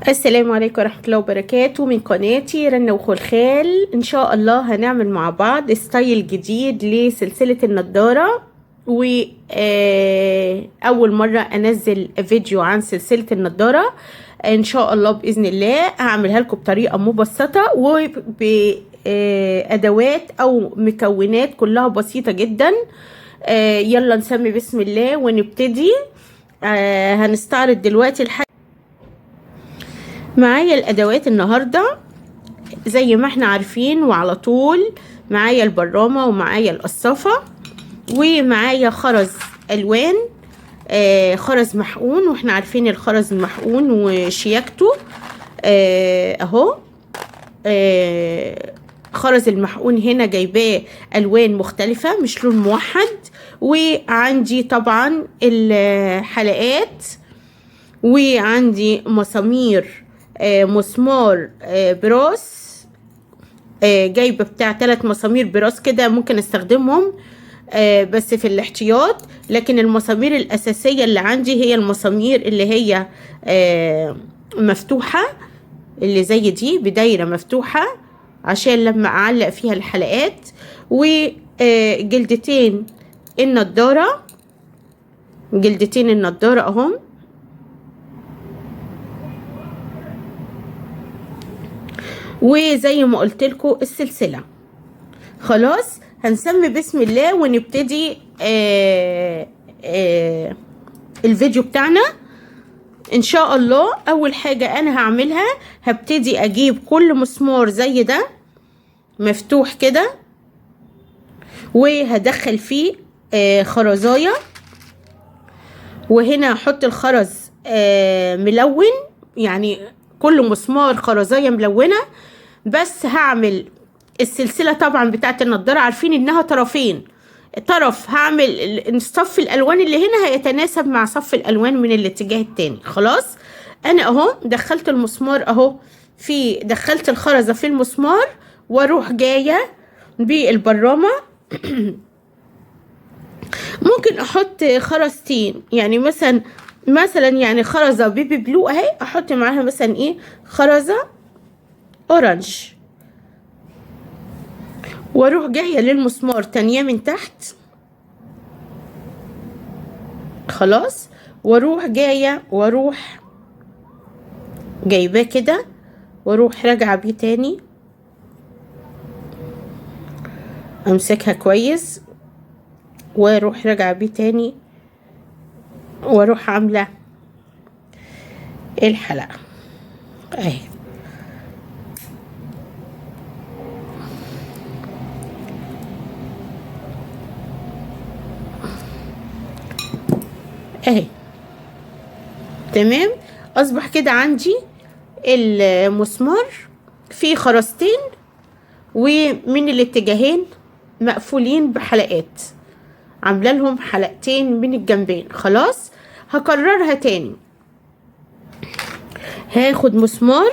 السلام عليكم ورحمة الله وبركاته. من قناتي رنا وخلخال، ان شاء الله هنعمل مع بعض style جديد لسلسلة النضارة، وأول مرة انزل فيديو عن سلسلة النضارة. ان شاء الله بإذن الله هعملها لكم بطريقة مبسطة وبأدوات او مكونات كلها بسيطة جدا. يلا نسمي بسم الله ونبتدي. هنستعرض دلوقتي الحاجة معايا. الادوات النهارده زي ما احنا عارفين وعلى طول معايا البرامه ومعايا القصافه ومعايا خرز الوان، خرز محقون، واحنا عارفين الخرز المحقون وشياكته. اهو خرز المحقون هنا جايباه الوان مختلفة مش لون موحد. وعندي طبعا الحلقات، وعندي مسامير، مسمار براس، جايبه بتاع 3 مسامير براس كده ممكن استخدمهم بس في الاحتياط، لكن المسامير الاساسية اللي عندي هي المسامير اللي هي مفتوحة، اللي زي دي بدايره مفتوحة عشان لما اعلق فيها الحلقات. وجلدتين النضارة، جلدتين النضارة اهم. وزي ما قلت لكم السلسلة. خلاص هنسمي بسم الله ونبتدي الفيديو بتاعنا ان شاء الله. اول حاجة انا هعملها هبتدي اجيب كل مسمار زي ده مفتوح كده، وهدخل فيه خرزايه، وهنا هحط الخرز ملون، يعني كل مسمار خرزايه ملونة. بس هعمل السلسلة طبعا بتاعت النضارة عارفين انها طرفين، طرف هعمل صف الالوان اللي هنا هيتناسب مع صف الالوان من الاتجاه التاني. خلاص انا اهو دخلت المسمار اهو، في دخلت الخرزه في المسمار، واروح جاية بالبرامه. ممكن احط خرزتين، يعني مثلا يعني خرزة baby blue اهي، احط معاها مثلا ايه خرزة orange، واروح جاية للمسمار تانية من تحت. خلاص واروح جاية واروح جايباه كده، واروح راجعه بيه تاني، امسكها كويس واروح راجعه بيه تاني، واروح عامله الحلقة اهي. اهي تمام. اصبح كده عندي المسمار فيه خرزتين ومن الاتجاهين مقفولين بحلقات، عامله لهم حلقتين من الجنبين. خلاص هكررها تاني، هاخد مسمار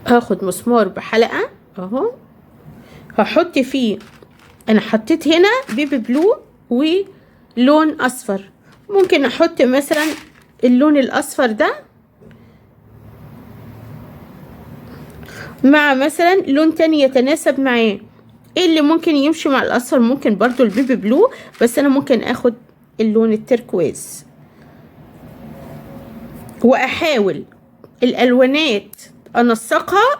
هاخد مسمار بحلقة اهو، هحط فيه، انا حطيت هنا بيبي بلو ولون اصفر، ممكن احط مثلا اللون الاصفر ده مع مثلا لون تاني يتناسب معاه. ايه اللي ممكن يمشي مع الاصفر؟ ممكن برضو ال baby blue، بس انا ممكن اخد اللون التركواز. واحاول الالوانات انسقها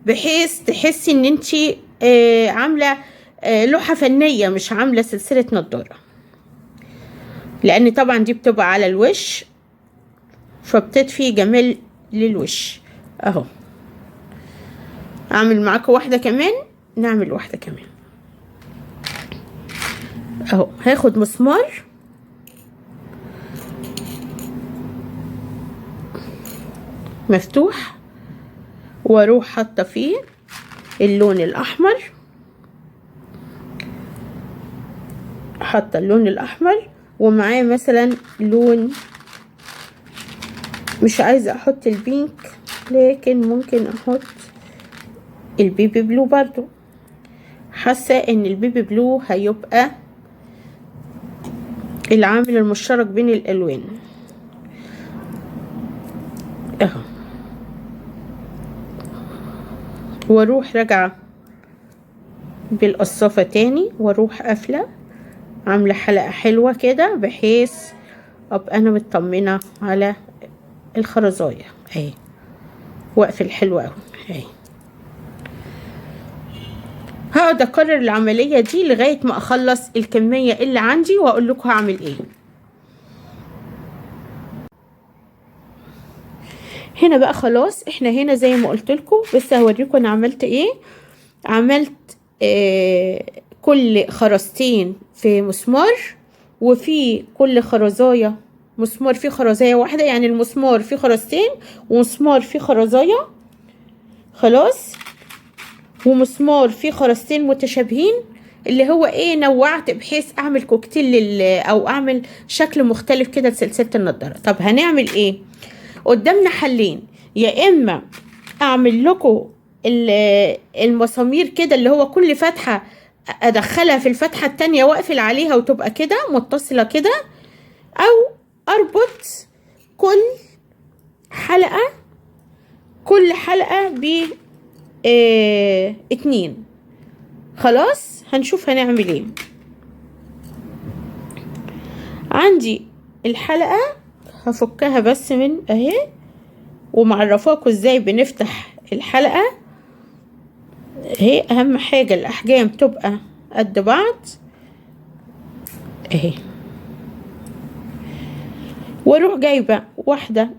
بحيث تحسي ان انتي عامله لوحة فنية مش عامله سلسلة نضاره، لان طبعا دي بتبقى على الوش فبتدفي جمال للوش. اهو اعمل معاكم واحدة كمان، نعمل واحدة كمان اهو. هاخد مسمار مفتوح واروح حاطه فيه اللون الاحمر، حاطه اللون الاحمر ومعاه مثلا لون، مش عايزه احط ال pink لكن ممكن احط ال baby blue برضو. حاسه ان ال baby blue هيبقى العامل المشترك بين الالوان اهو، واروح راجعه بالقصافه تاني، واروح قافله عامله حلقة حلوة كده بحيث ابقى انا مطمنه على الخرزايه اهي، واقفل حلوة قوي اهي. هقعد اكرر العملية دي لغاية ما اخلص الكمية اللي عندي واقول لكم هعمل ايه. هنا بقى خلاص احنا هنا زي ما قلت لكم، بس هوريكم انا عملت ايه. عملت كل خرزتين في مسمار، وفي كل خرزايه مسمار في خرزايه واحدة، يعني المسمار فيه خرزتين ومسمار فيه خرزايه خلاص، ومسمار فيه خرزتين متشابهين، اللي هو ايه، نوعت بحيث اعمل كوكتيل او اعمل شكل مختلف كده لسلسلة النضارة. طب هنعمل ايه؟ قدامنا حلين، يا اما اعمل لكم المسامير كده اللي هو كل فتحه ادخلها في الفتحة التانية واقفل عليها وتبقى كده متصلة كده، او اربط كل حلقة ب 2. خلاص هنشوف هنعمل ايه. عندي الحلقة هفكها بس من اهي، ومعرفاكوا ازاي بنفتح الحلقة اهي. اهم حاجة الاحجام تبقى قد بعض اهي. واروح جايبة واحدة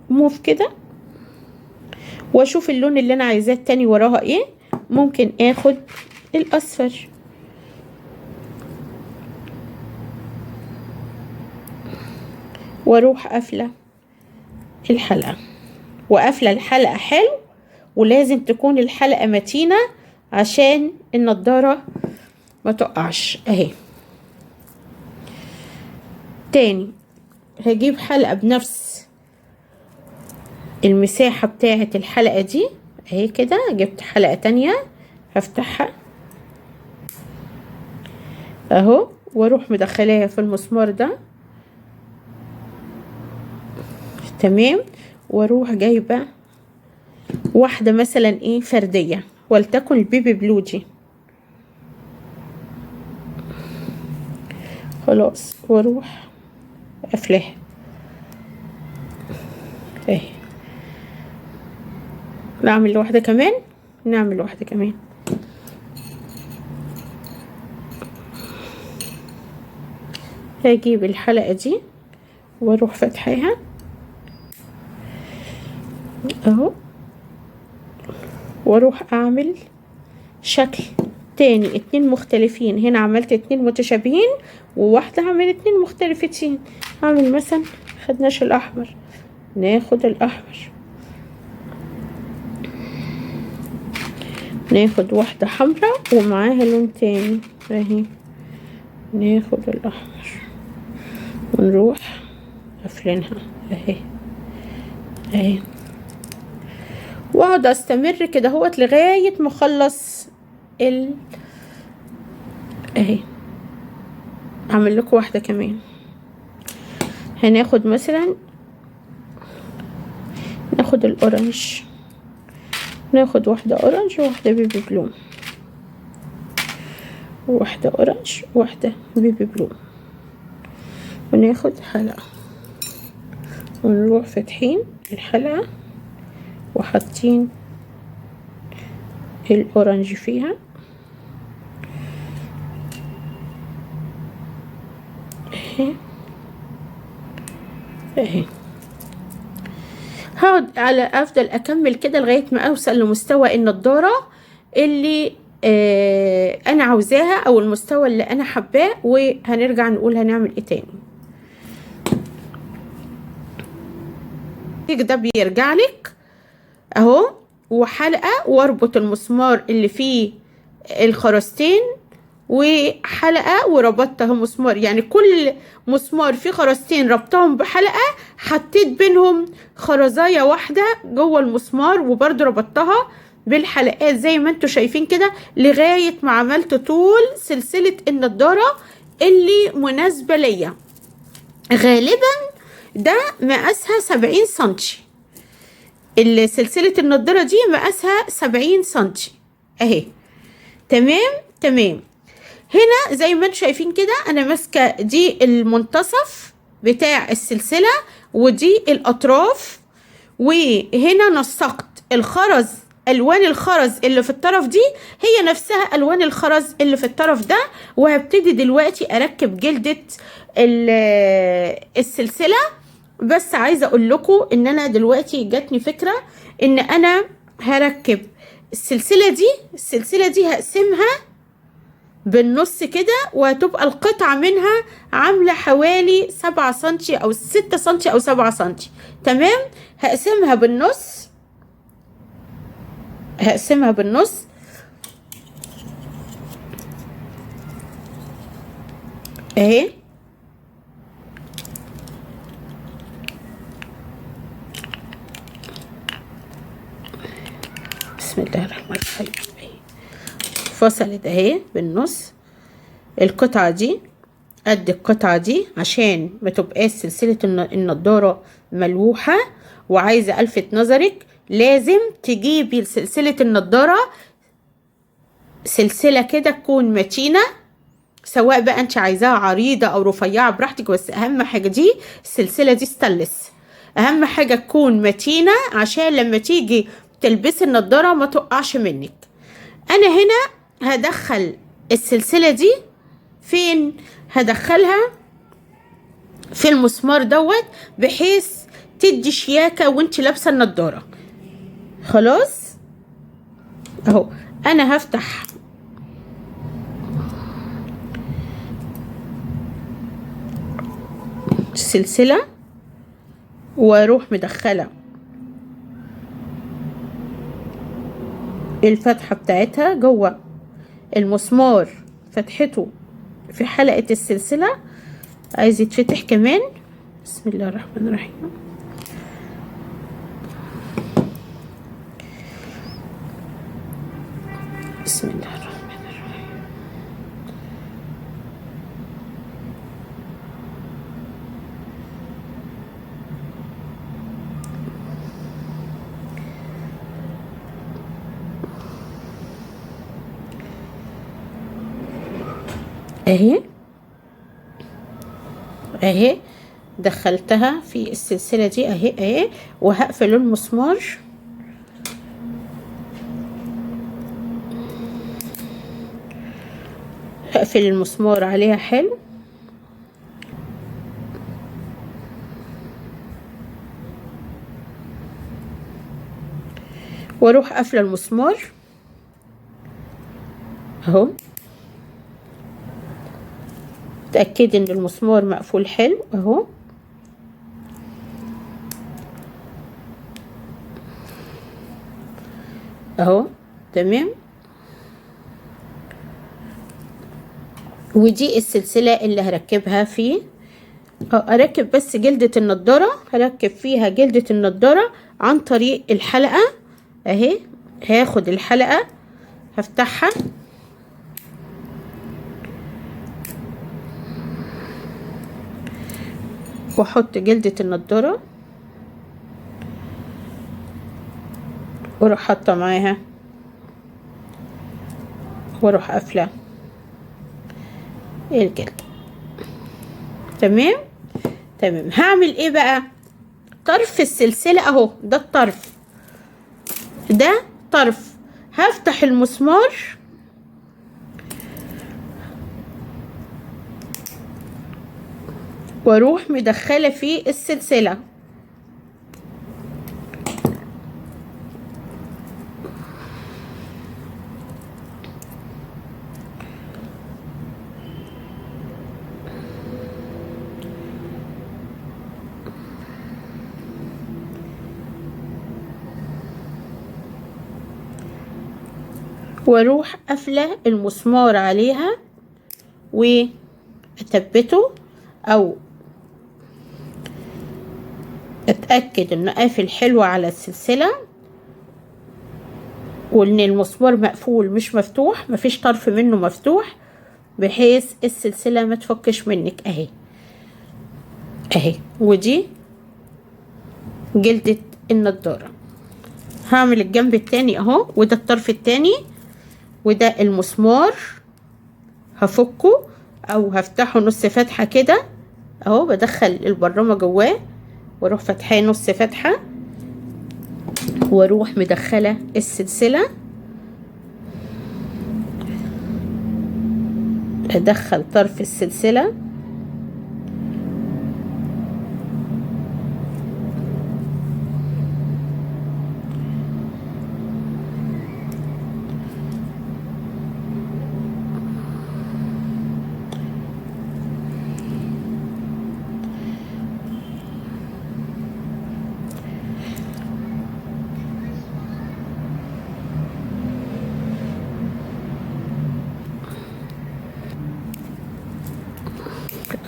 موف كده، واشوف اللون اللي انا عايزاه التاني وراها ايه. ممكن اخد الاصفر، واروح قافله الحلقة، وقافله الحلقة حلو، ولازم تكون الحلقة متينة عشان النضارة ما تقعش اهي. تاني هجيب حلقة بنفس المساحة بتاعه الحلقة دي اهي كده، جبت حلقة تانية هفتحها اهو، واروح مدخلاها في المسمار ده تمام. واروح جايبه واحدة مثلا ايه فردية، ولتكن البيبي بلو دي خلاص، واروح قافلاها اهي. نعمل واحدة كمان، نعمل واحدة كمان. هجيب الحلقة دي واروح فاتحاها اهو، واروح اعمل شكل تاني، 2 مختلفين. هنا عملت 2 متشابهين، وواحدة هعمل 2 مختلفتين. هعمل مثلا خدناش الاحمر، ناخد الاحمر، ناخد واحدة حمراء ومعاها لون تاني اهي، ناخد الاحمر ونروح قافلينها اهي اهي. واقعد استمر كده اهوت لغاية ما اخلص اهي. اعمل لكم واحدة كمان. هناخد مثلا، ناخد ال orange، ناخد واحدة orange وواحدة baby blue، واحدة orange وواحدة baby blue، وناخد حلقة ونروح فاتحين الحلقة وحاطين ال orange فيها اهي اهي. هقعد على افضل اكمل كده لغاية ما اوصل لمستوى النضارة اللي انا عاوزاها، او المستوى اللي انا حباه، وهنرجع نقول هنعمل ايه تاني. ده بيرجع لك اهو، وحلقه، واربط المسمار اللي فيه الخرزتين، وحلقه وربطتها مسمار، يعني كل مسمار فيه خرزتين ربطهم بحلقة، حطيت بينهم خرزايه واحدة جوه المسمار، وبرده ربطتها بالحلقات زي ما انتوا شايفين كده، لغاية ما عملت طول سلسلة النضارة اللي مناسبة ليا. غالبا ده مقاسها 70 سنتي، سلسلة النضارة دي مقاسها 70 سنتي اهي. تمام تمام. هنا زي ما انتم شايفين كده انا ماسكة دي المنتصف بتاع السلسلة ودي الاطراف، وهنا نسقت الخرز، الوان الخرز اللي في الطرف دي هي نفسها الوان الخرز اللي في الطرف ده. وهبتدي دلوقتي اركب جلدة السلسلة. بس عايزة اقول لكم ان انا دلوقتي جاتني فكرة ان انا هركب السلسلة دي، السلسلة دي هقسمها بالنص كده، وهتبقى القطعة منها عاملة حوالي 7 سنتي او 6 سنتي او 7 سنتي. تمام. هقسمها بالنص، هقسمها بالنص. اهي. بسم الله الرحمن الرحيم. فصلت اهي بالنص. القطعة دي قد القطعة دي عشان ما تبقاش سلسلة النضارة ملوحة. وعايزة الفت نظرك، لازم تجيبي سلسلة النضارة سلسلة كده تكون متينة، سواء بقى انت عايزاها عريضة او رفيعة براحتك، بس اهم حاجة دي السلسلة دي ستانلس، اهم حاجة تكون متينة عشان لما تيجي تلبسي النضارة ما تقعش منك. انا هنا هدخل السلسلة دي فين؟ هدخلها في المسمار دوت بحيث تدي شياكة وانت لابسة النضارة. خلاص اهو. انا هفتح السلسلة واروح مدخلة الفتحة بتاعتها جوه المسمار، فتحته في حلقة السلسلة، عايز يتفتح كمان. بسم الله الرحمن الرحيم. بسم الله الرحمن الرحيم. اهي اهي دخلتها في السلسلة دي اهي اهي، وهقفل المسمار. هقفل المسمار عليها حلو. واروح قافله المسمار اهو. اتاكدي ان المسمار مقفول حلو اهو. اهو تمام. ودي السلسلة اللي هركبها في، اركب بس جلدة النضارة، هركب فيها جلدة النضارة عن طريق الحلقة اهي. هاخد الحلقة هفتحها واحط جلدة النضارة واروح حاطة معاها واروح قافلة الجلد. تمام تمام. هعمل ايه بقى؟ طرف السلسلة اهو، ده الطرف، ده طرف. هفتح المسمار واروح مدخله في السلسلة. واروح قافله المسمار عليها واثبته، او اتاكد انه قافل حلو على السلسلة وان المسمار مقفول مش مفتوح، مفيش طرف منه مفتوح. بحيث السلسلة ما تفكش منك. اهي اهي، ودي جلدة النضارة. هعمل الجنب التاني اهو، وده الطرف التاني، وده المسمار هفكه او هفتحه نص فتحة كده اهو، بدخل البرامة جواه واروح فتحاه نص فتحة، واروح مدخلة السلسلة، ادخل طرف السلسلة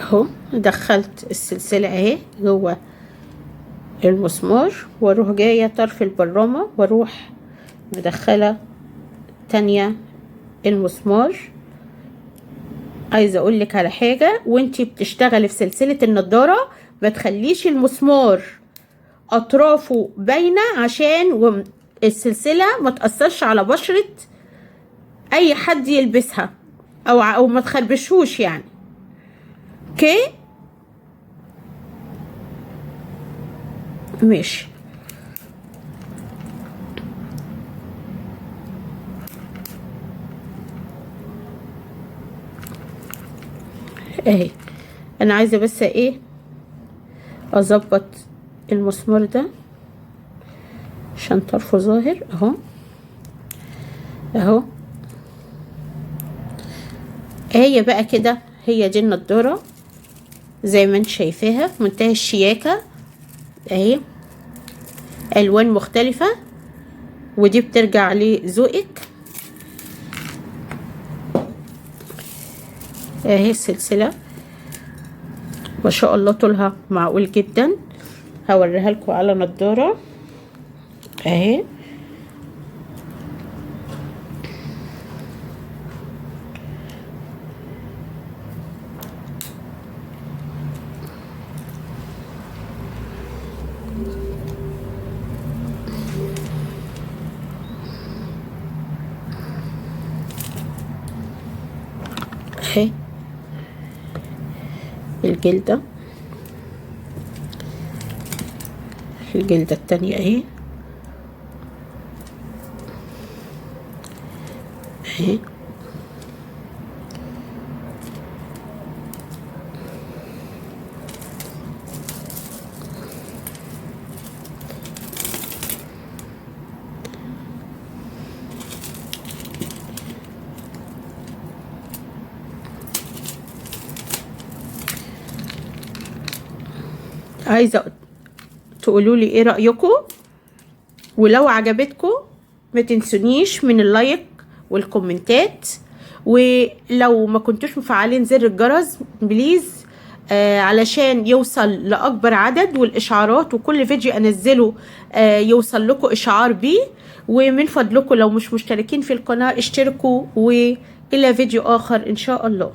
اهو، دخلت السلسلة اهي جوه المسمار، واروح جاية طرف البرامة واروح مدخلة تانية المسمار. عايزة اقولك على حاجة، وانتي بتشتغلي في سلسلة النضارة ما تخليش المسمار اطرافه باينة عشان السلسلة ما تأثرش على بشرة اي حد يلبسها او ما تخربشوش يعني. okay ماشي. اهي انا عايزه بس ايه اظبط المسمار ده عشان طرفه ظاهر اهو اهو. هي بقى كده، هي دي النضارة زي ما انت شايفاها في منتهى الشياكة اهي، الوان مختلفة، ودي بترجع لذوقك. اهي السلسلة ما شاء الله طولها معقول جدا، هوريها لكم على نضارة اهي. اهي الجلدة، الجلدة التانية اهي اهي. عايزة تقولوا لي ايه رأيكم، ولو عجبتكم ما تنسونيش من ال like والكومنتات، ولو ما كنتوش مفعلين زر الجرس please علشان يوصل لأكبر عدد والإشعارات، وكل فيديو أنزله يوصل لكم إشعار بيه. ومن فضلكم لو مش مشتركين في القناة اشتركوا، وإلى فيديو آخر إن شاء الله.